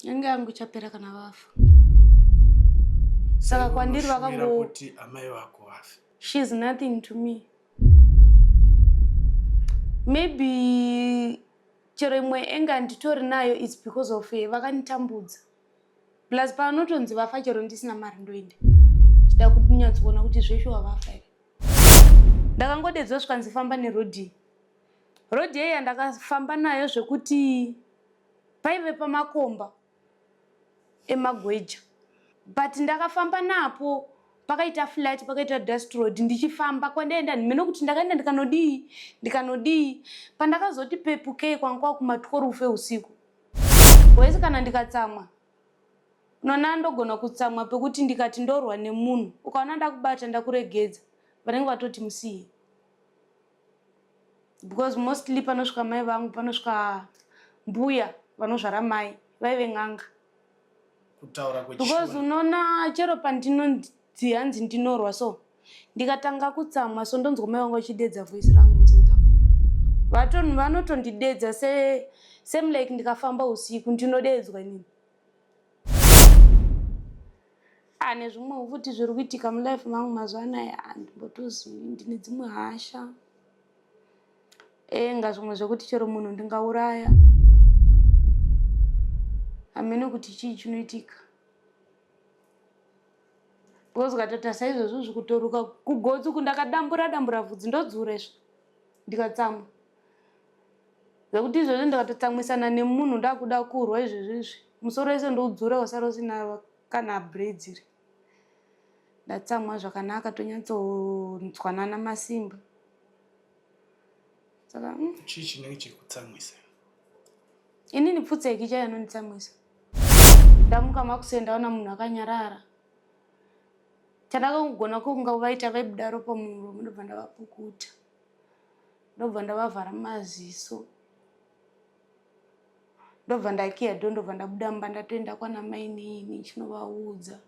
Yange yangu ichapera kana vafa. Saka kwandiri vakango kuti amai vako vafe. She's nothing to me. Maybe chero imwe enga nditori nayo it's because of her vakanditambudza. Plus panotonzi vafa chero ndisina mari ndoenda. Chida kunyatsoona kuti zveshuwa vafa here. Ndakangodedzwa zvikanzi famba nerodhi. Rodhi yeye yandakafamba nayo zvekuti paive pamakomba emagweja but ndakafamba napo pakaita flat pakaita dust road ndichifamba kwandaenda ndimene kuti ndakaenda ndikanodii ndikanodii pandakazoti pepukei kwanga kwakumatworufe usiku wese kana ndikatsamwa unoona ndogona kutsamwa pekuti ndikati ndorwa nemunhu ukaona ndakubata ndakuregedza vanenge vatoti musiye because mostly panosvika mai vangu panosvika mbuya vanozvara mai vaive n'anga kutaura because unoona chero pandinonzi hanzi ndinorwa so ndikatanga kutsamwa so ndonzwa mai vangu vachidedza voice rangu munzeve dzangu vanotondidedza se same like ndikafamba usiku ndinodedzwa inini Ah, nezvimwe futi zviri kuitika mulife mangu mazuva anaya handimbotozivi ndine dzimwe hasha enga zvimwe zvekuti chero munhu ndingauraya hamene kuti chii chinoitika because ukatoita saizvozvo zvikutoruka kugotsi uku ndakadambura dambura vhudzi ndodzura izvo ndikatsamwa zvekuti izvozvo ndikatotsamwisana nemunhu ndakuda kurwa izvezvo izvi musoro wese ndoudzura usara usina kana braids iri ndatsamwa zvakanaka tonyatsonzwanana masimba saka mm. chii chinenge chikutsamwisa inini pfutseki chaiyo inonditsamwisa ndamuka makuseni ndaona munhu akanyarara chandakangogona kunga vaita vaibuda ropa mumuromo ndobva ndavapukuta ndobva ndavavhara maziso ndobva ndakiya dho ndobva ndabuda mumba ndatoenda kwana mainini ndichinovaudza.